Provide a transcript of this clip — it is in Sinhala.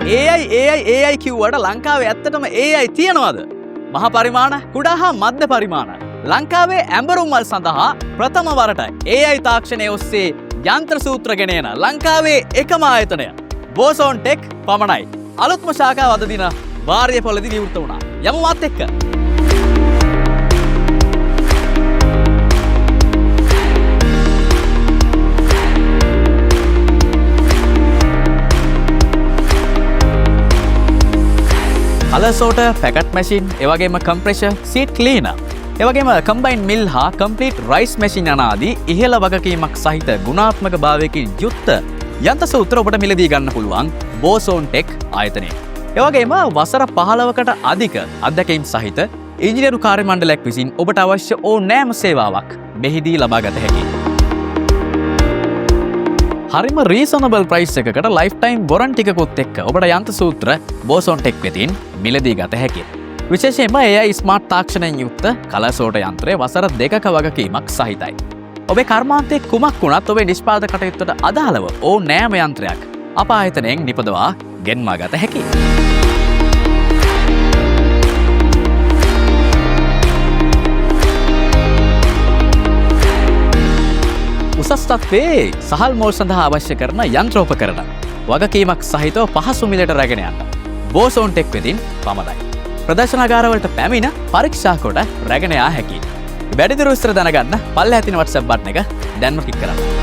AI AI AI කිව්වට ලංකාවේ ඇත්තටම AI තියනවද? මහ පරිමාණ, කුඩා හා මධ්‍ය පරිමාණ ලංකාවේ ඇඹරුම් මල් සඳහා ප්‍රථම වරට AI තාක්ෂණය ඔස්සේ යන්ත්‍ර සූත්‍ර ගෙන එන ලංකාවේ එකම ආයතනය බෝසෝන් ටෙක් පමණයි. අලුත්ම ශාඛාව අද දින වාරියපොළදී විවෘත වුණා. යමු මාත් එක්ක. කලර් සෝටර්, පැකට් මැෂින්, එවැගේම කම්ප්‍රෙෂර්, සීඩ් ක්ලීනර්, එවැගේම කම්බයින් මිල් හා කම්ප්ලීට් රයිස් මැෂින් යන ආදී ඉහළ වගකීමක් සහිත ගුණාත්මක භාවයකින් යුක්ත යන්ත්‍ර සූත්‍ර ඔබට මිලදී ගන්න පුළුවන් බෝසෝන් ටෙක් ආයතනයෙන්. එවැගේම වසර 15කට අධික අත්දැකීම් සහිත ඉංජිනේරු කාර්ය මණ්ඩලයක් විසින් ඔබට අවශ්‍ය ඕනෑම සේවාවක් මෙහිදී ලබා ගත හැකියි. හරිම රීසනබල් ප්‍රයිස් එකකට ලයිෆ් ටයිම් වොරන්ටි එකකුත් එක්ක ඔබට යන්ත්‍ර සූත්‍ර බෝසෝන් ටෙක් වෙතින් මිලදී ගත හැකියි. විශේෂයෙන්ම AI smart තාක්ෂණයෙන් යුක්ත කලර් සෝටර් යන්ත්‍රය වසර 2ක වගකීමක් සහිතයි. ඔබේ කර්මාන්තයේ කුමක් වුණත් ඔබේ නිෂ්පාදක කටයුත්තට අදාළව ඕනෑම යන්ත්‍රයක් අප ආයතනයෙන් නිපදවා ගෙන්වා ගත හැකියි. උසස් තත්ත්වයේ සහල් මෝල් සඳහා අවශ්‍ය කරන යන්ත්‍රෝපකරණ වගකීමක් සහිතව පහසු මිලට රැගෙන යන්න බෝසෝන් ටෙක් වෙතින් පමණයි. ප්‍රදර්ශනාගාරවලට පැමිණ පරීක්ෂා කොට රැගෙන යා හැකියි. වැඩිදුර විස්තර දැනගන්න පල්ලෙහා තියෙන WhatsApp button එක දැන්ම ක්ලික් කරන්න.